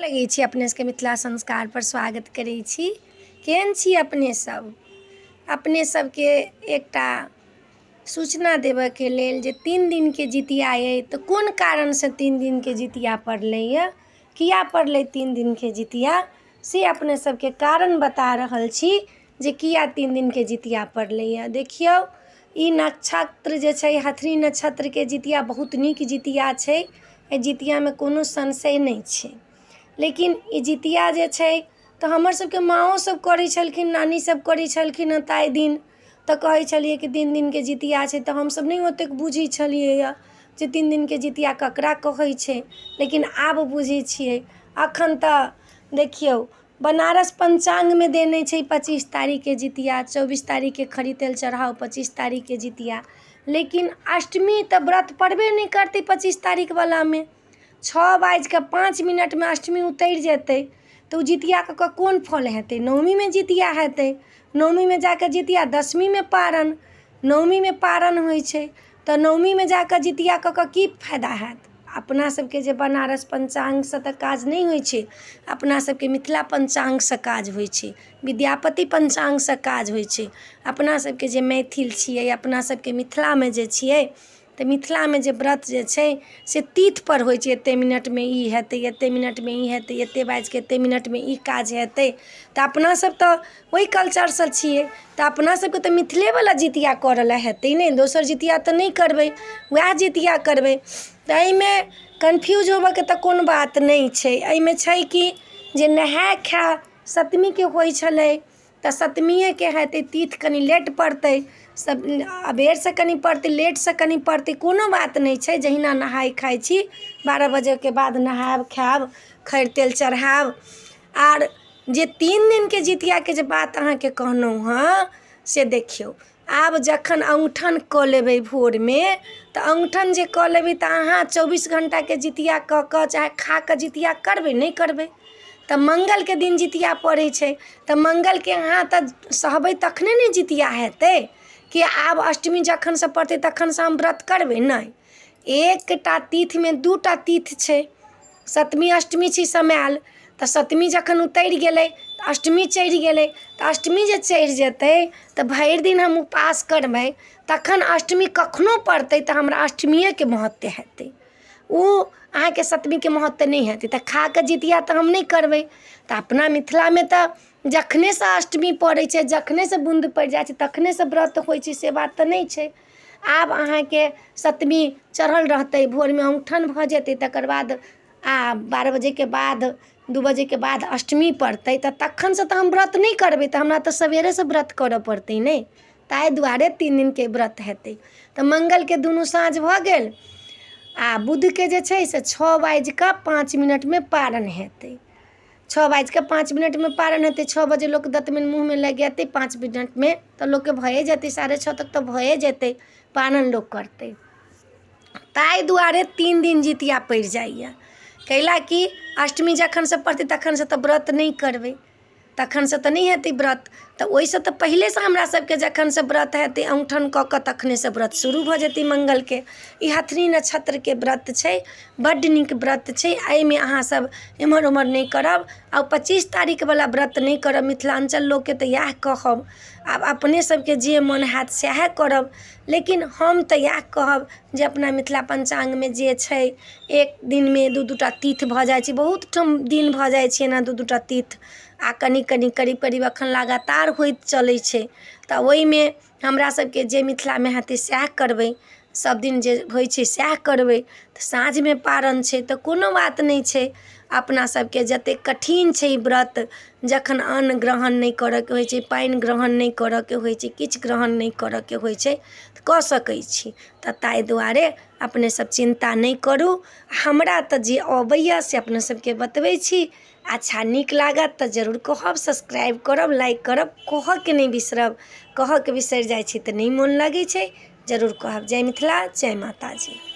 लगै छी अपने सबके मिथिला संस्कारपर स्वागत करै छी। केहन छी अपने सब? अपने सबके एकटा सूचना देबऽके लेल जे 3 दिनके जितिया अइ, तऽ कोन कारणसँ 3 दिनके जितिया पड़लैए, किया पड़लै 3 दिनके जितिया, से अपने सबके कारण बता रहल छी जे किया 3 दिनके जितिया पड़लैए। देखियौ, ई नक्षत्र जे छै हथनी नक्षत्रके जितिया बहुत नीक जितिया छै। एहि जितियामे कोनो संशय नहि छै। लेकिन ई जितिया जे छै तऽ हमर सबके माँओ सब करै छलखिन, नानी सब करै छलखिन हँ। ताहि दिन तऽ कहै छलियै कि 3 दिनके जितिया छै, तऽ हमसब नहि ओतेक बुझै छलियै हँ जे 3 दिनके जितिया ककरा कहै छै। लेकिन आब बुझै छियै। एखन तऽ देखियौ, बनारस पञ्चाङ्गमे देने छै 25 तारीखके जितिया, 24 तारीखके खरी तेल चढ़ाउ, 25 तारीखके जितिया। लेकिन अष्टमी तऽ व्रत पड़बे नहि करतै। 25 तारीखवलामे 6 बाजिकऽ 5 मिनटमे अष्टमी उतरि जेतै, तऽ ओ जितिया कऽ कऽ कोन फल हेतै? नवमीमे जितिया हेतै। नवमीमे जाकऽ जितिया, दशमीमे पारन, नवमीमे पारन होइ छै, तऽ नवमीमे जाकऽ जितिया कऽ कऽ की फायदा हैत? अपना सबके जे बनारस पञ्चाङ्गसँ तऽ काज नहि होइ छै, अपना सबके मिथिला पञ्चाङ्गसँ काज होइ छै, विद्यापति पञ्चाङ्गसँ काज होइ छै। अपना सबके जे मैथिल छियै, अपना सबके मिथिलामे जे छियै, तऽ मिथिलामे जे व्रत जे छै से तिथिपर होइ छै। एतेक मिनटमे ई हेतै, एतेक मिनटमे ई हेतै, एतेक बाजिकऽ एतेक मिनटमे ई काज हेतै। तऽ अपना सब तऽ ओहि कल्चरसँ छियै, तऽ अपना सबके तऽ मिथिलेवला जितिया करऽ लए हेतै ने। दोसर जितिया तऽ नहि करबै, उएह जितिया करबै। तऽ एहिमे कन्फ्यूज होबऽके तऽ कोनो बात नहि छै। एहिमे छै कि जे नहाय खाय सप्तमीके होइ छलै, तऽ सप्तमिएके हेतै। तिथि कनि लेट पड़तै, सब अबेरसँ कनि पड़तै, लेटसँ कनि पड़तै, कोनो बात नहि छै। जहिना नहाय खाय छी, 12 बजेके बाद नहायब खायब, खरि तेल चढ़ायब। आर जे 3 दिनके जितियाके जे बात अहाँके कहलहुँ हँ, से देखियौ, आब जखन अङ्गूठन कऽ लेबै भोरमे, तऽ अङ्गूठन जे कऽ लेबै, तऽ अहाँ 24 घण्टाके जितिया कऽ कऽ चाहे खा कऽ जितिया करबै, नहि करबै, तऽ मङ्गलके दिन जितिया पड़ै छै। तऽ मङ्गलके अहाँ तऽ सहबै तखने ने जितिया हेतै, कि आब अष्टमी जखनसँ पड़तै तखनसँ हम व्रत करबै? नहि, एकटा तिथिमे 2 टा तिथि छै। सप्तमी अष्टमी छी समायल, तऽ सप्तमी जखन उतरि गेलै तऽ अष्टमी चढ़ि गेलै। तऽ अष्टमी जे चढ़ि जेतै तऽ भरि दिन हम उपास करबै, तखन अष्टमी कखनो पड़तै तऽ हमरा अष्टमिएके महत्व हेतै, ओ अहाँके सप्तमीके महत्व नहि हेतै। तऽ खा कऽ जितिया तऽ हम नहि करबै। तऽ अपना मिथिलामे तऽ जखनेसँ अष्टमी पड़ै छै, जखनेसँ बून्द पड़ि जाइ छै, तखनेसँ व्रत होइ छै, से बात तऽ नहि छै। आब अहाँके सप्तमी चढ़ल रहतै, भोरमे औँठन भऽ जेतै, तकर बाद आ 12 बजेके बाद, 2 बजेके बाद अष्टमी पड़तै, तऽ तखनसँ तऽ हम व्रत नहि करबै, तऽ हमरा तऽ सवेरेसँ व्रत करऽ पड़तै ने। ताहि दुआरे 3 दिनके व्रत हेतै। तऽ मङ्गलके दुनू साँझ भऽ गेल आ बुधके जे छै से 6 बाजिकऽ 5 मिनटमे पारन हेतै। 6 बाजिकऽ 5 मिनटमे पारन हेतै। 6 बजे लोक दतमनि मुँहमे लगेतै, 5 मिनटमे तऽ लोकके भए जेतै, 6:30 तक तऽ भए जेतै, पारन लोक करतै। ताहि दुआरे 3 दिन जितिया पड़ि जाइए, कैला कि अष्टमी जखनसँ पड़तै तखनसँ तऽ व्रत नहि करबै, तखनसँ तऽ नहि हेतै व्रत। तऽ ओहिसँ तऽ पहिलेसँ हमरा सबके जखनसँ व्रत हेतै, औँठन कऽ कऽ तखनेसँ व्रत शुरू भऽ जेतै मङ्गलके। ई हथनी नक्षत्रके व्रत छै, बड्ड नीक व्रत छै। एहिमे अहाँ सब एम्हर ओम्हर नहि करब आ 25 तारीखवला व्रत नहि करब। मिथिलाञ्चल लोकके तऽ इएह कहब। आब अपने सबके जे मोन हैत सएह करब, लेकिन हम तऽ इएह कहब जे अपना मिथिला पञ्चाङ्गमे जे छै, एक दिनमे 2 2टा तिथि भऽ जाइ छै। बहुत ठाम दिन भऽ जाइ छै एना 2 2टा तिथि आ कनि कनि करीब करीब एखन लगातार होइत चलै छै। तऽ ओहिमे हमरा सबके जे मिथिलामे हेतै सएह करबै, सब दिन जे होइ छै सएह करबै। तऽ साँझमे पारन छै तऽ कोनो बात नहि छै। अपना सबके जतेक कठिन छै ई व्रत, जखन अन्न ग्रहण नहि करऽके होइ छै, पानि ग्रहण नहि करऽके होइ छै, किछु ग्रहण नहि करऽके होइ छै, तऽ कऽ सकै छी। तऽ ताहि दुआरे अपने सब चिन्ता नहि करू। हमरा तऽ जे अबैए से अपने सबके बतबै छी। अच्छा नीक लागत तऽ जरूर कहब, सब्सक्राइब करब, लाइक करब, कहऽके नहि बिसरब। कहऽके बिसरि जाइ छी तऽ नहि मोन लगै छै। जरूर कहब। जय मिथिला, जय माताजी।